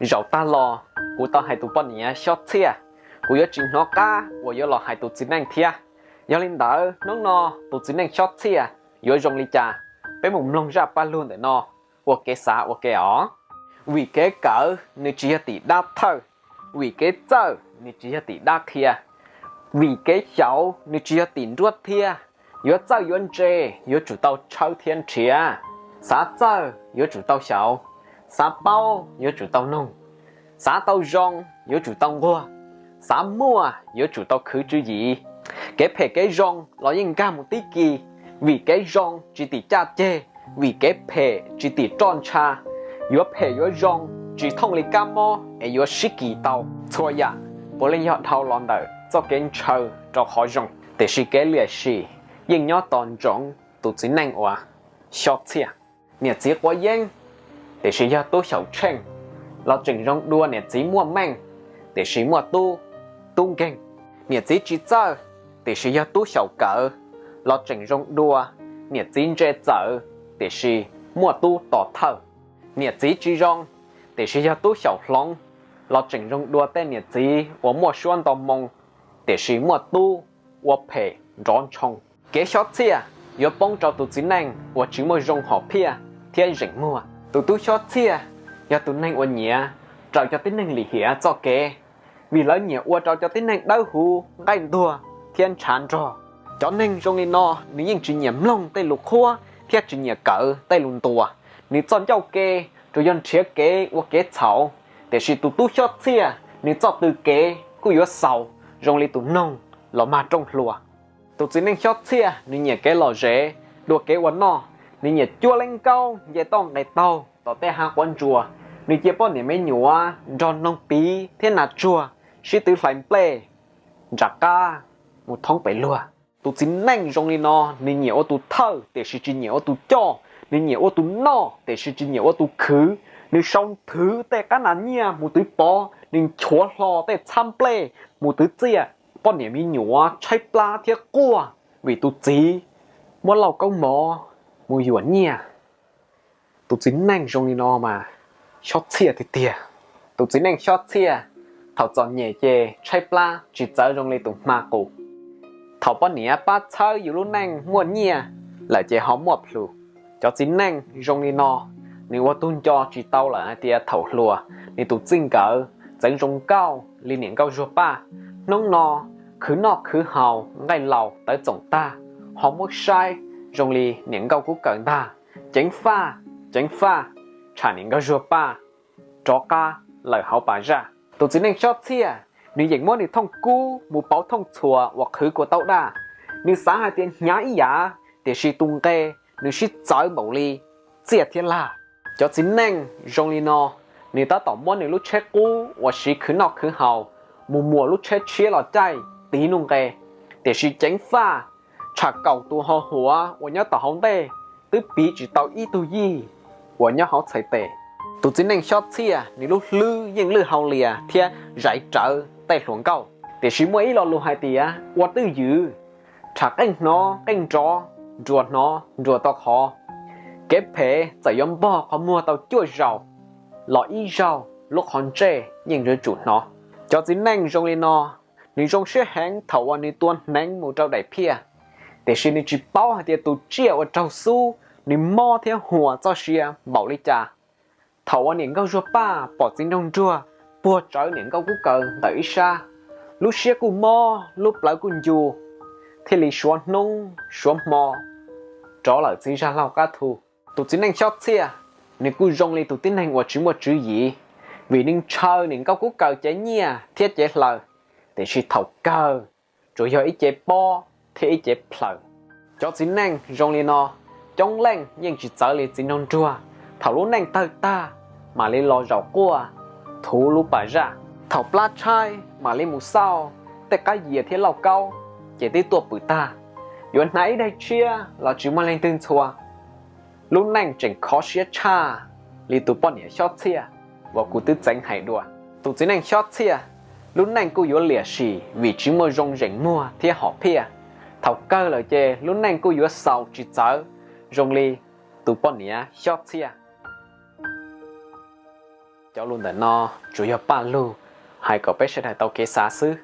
Zaum tag los kuv tau hais tus poj niam Xyob Txhiaj, kuv yuav tsis hnov qab uas yuav los hais tus txiv neej thiab. Yog li ntawd hnub no tus txiv neej Xyob Txhiaj yuav zoo li cas, peb mus mloog zaj paj lug ntawm no ua kev xav ua ke os. Vim kev kawv nws tsis yog tim dab thawj, vim kev txawj nws tsis yog tim dab qhia, vim kev xyauv nws tsis yog tim nruab thiab. Yuav txawj yuav ntse yuav tsum tau tshawb thiab nrhiav, xav txawj yuav tsum tau xyaum, xav paub yuav tsum tau noog, xav tau zoo yuav tsum tau nquag, xav muaj yuav tsum tau khwv tswv yim. Kev phem kev zoo los yeej nkag mus tib ki, vim kev zoo tsis tim caj ceg, vim kev phem tsis tim roj ntsha. Yuav phem yuav zoo tsis thooj li kab mob es yuav sib kis tau. Txhua yam puav leej yog dhau los ntawm txoj kev ntshaw rau qhov zoo, tiam sis kev liam sim yeej nyob tos ntsoov tus txiv neej uas Xyob Txhiaj. Niam txiv quav yeeb, tiam sis yog tub xyaum tsheej, los tseem zoo dua niam txiv muaj meej, tiam sis muaj tub, tub nkeeg. Niam txiv tsis txawj, tiam sis yog tub xyaum kawv, los tseem zoo dua niam txiv ntse txawv, tiam sis muaj tub tos thawj. Niam txiv tsis zoo, tiam sis yog tub xyaum hloov, los tseem zoo dua tej niam txiv uas muaj suab nto moo, tiam sis muaj tub ua phem nrov ntshoo. Kev Xyob Txhiaj yuav poob rau tus txiv neej uas tsis muaj zoo hom phiaj thiab zeem muag. Tus tub Xyob Txhiaj yog tus neeg uas nyiam raws cov tib neeg lim hiam txoj kev, vim lawv nyiam ua rau cov tib neeg dawb huv nqaij ntuag thiab ntshav nrog. Cov neeg zoo li no nws yeej tsis nyiam mloog tej lus qhuab thiab tsis nyiam kawm tej lus ntuas. Nws txoj ncauj ke tsuas yog nrhiav kev ua kev txhaum, tiam sis tus tub Xyob Txhiaj nws txoj tw kev kuj yuav xaus zoo li tus noog los mag rooj hlua. Tus txiv neej Xyob Txhiaj nws nyiam kev lom zem dua kev ua noj, nws nyiam cuab leej nkaub nce toj nqes taug tom tej hav quav ntsuas. Nws cia poj niam me nyuam nrog noog piv thiab nas tsuag sib twv hlais nplej nram qab mus thoob pem luag. Tus txiv neej zoo li no nws nyiam ua tus thawj tiam sis tsis nyiam ua tus coj, nws nyiam ua tus noj tiam sis tsis nyiam ua tus khwv. Nws sau nthwv tej qab nas nyiaj mus twv pov, nws nchuav hlo tej txhab nplej mus twv txiaj. Poj niam me nyuam tshaib plab thiab quaj vim tus txiv muab lauj kaub mov mus yuam nyiaj. Tus txiv neej zoo li no mas Xyob Txhiaj tiag tiag. Tus txiv neej Xyob Txhiaj thaum txom nyem ces tshaib plab tsis txawv zoo li tus hma qus. Thaum poj niam pab txhawb yus lub neej muaj nyiaj lawm ces ho muaj plhus. Cov txiv neej zoo li no nws ua tug nco tsis tau lawm hais tias thaum hluas nws tus txij nkawm txeev zoo nkauj li niam nkauj Zuag Paj. Hnub no khwv noj khwv haus nqaij laus tawv txoom tag, ho muab saib zoo li niam nkauj Kub Kaws ntag. Ceev faj, ceev faj, tsham niam nkauj Zuag Paj rov qab lawm hauv pas zaj. Tus txiv neej Xyob Txhiaj nws yeem muab nws thooj kub mus pauv thooj txhuas uas qhwv kua taub daj. Nws xav hais tias hnyav ib yam, tiam sis tus nqe nws sib txawv npaum li txiaj thiab lag. Cov txiv neej zoo li no nws tab tom muab nws lub tsheb qub uas siv khwv noj khwv haus mus muas lub tsheb tshiab los caij tiv nuj nqes, tiam sis ceev faj, tsham kaum tus ho huav uas nyob tom hauv ntej twb piv tsis tau ib tug yij uas nyob hauv txhais tes. Tus txiv neej Xyob Txhiaj nws lub hlwb yeej lwj hau lias thiab zais rawv tej hluas nkauj, tiam sis muaj ib lo lus hais tias ua twj ywm, tsham qeej hnov qeej nrov, nruas hnov nruas tau qhov. Kev phem txawm yuav npog qhov muag tau cuaj zaus los ib zaug lub qhov ntsej yeej yuav tsum hnov. Cov txiv neej zoo li no nws zoo siab heev thaum uas nws tua hneev mus rau daim phiaj, tiam sis nws tsis paub hais tias tus tsiaj uas raug xub nws mob thiab huas txoj sia npaum li cas. Thaum uas niam nkauj Zuag Paj pom txiv nraug nruag puag tsawv niam nkauj Kub Kaws ntawm ib sab, lub siab kuj mob lub plawv kuj ncu, thiaj li suav hnub suav hmo rov lawm txiv zaj laug qab thu. Tus txiv neej Xyob Txhiaj nws kuj zoo li tus tib neeg uas tsis muaj tswv yim, vim nws ntshaw niam nkauj Kub Kaws cev nyiaj thiab cev hlaws, tiam sis thaum kawg tsuas yog ib cev pob thiab ib cev plhaws. Cov txiv neej zoo li no coob leej yeej tsis txawv li txiv nraug nruag, thaum lub neej tawg tag mam li los zaum quaj thuv lub pas zaj. Thaum plab tshaib mam li mus xauj tej qab yias thiab lauj kaub, ces twb tuaj pwm tag. Yuav hnav ib daim tshiab los tsis muaj leej twg ntxhua. Lub neej tseem khov siab tshaj li tus poj niam Xyob Txhiaj uas kuv twb txeev hais dua. Tus txiv neej Xyob Txhiaj lub neej kuj yuav liam sim vim tsis muaj zoo zeem muag thiab hom phiaj. Thaum kawg lawm ces lub neej kuj yuav xaus tsis txawv zoo li tus poj niam Xyob Txhiaj. Cov lus ntawm no tsuas yog paj lug hais kom peb sawv daws tau kev xav xwb.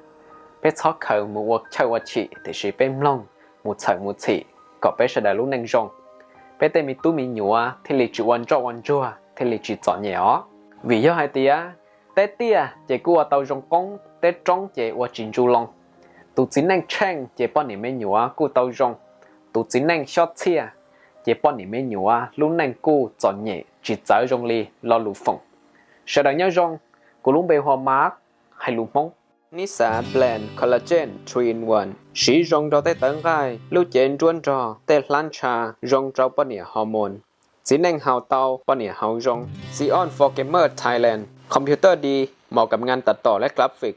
Peb txhob khaws mus ua chawj ua chim, tiam sis peb mloog mus txhawm mus txhim kom peb sawv daws lub neej zoo, peb tej me tub me nyuam thiaj li tsis ua ntsoj ua ntsuag, thiaj li tsis txom nyem os. Vim yog hais tias teb tiaj ces kuj ua tau zoo qoob, teb roob ces ua tsis ntsu loo. Tus txiv neej tsheej ces poj niam me nyuam kuj tau zoo, tus txiv neej xyob txhiaj ces poj niam me nyuam lub neej kuj txom nyem tsis txawv zoo li lo lus foom. Sawv daws nyob zoo, kuv lub npe hu ua Mark, hais lus Hmoob. Nij Xa Blend Collagen three in one siv zoo rau tej tawv nqaij, lub cev nruab nrog, tej hlab ntsha, zoo rau poj niam hormone, txiv neej haus tau, poj niam haus zoo. Xi Os Forgamer Thailand, computer đi, màu cặp ngănตัดต่อ และกราฟิก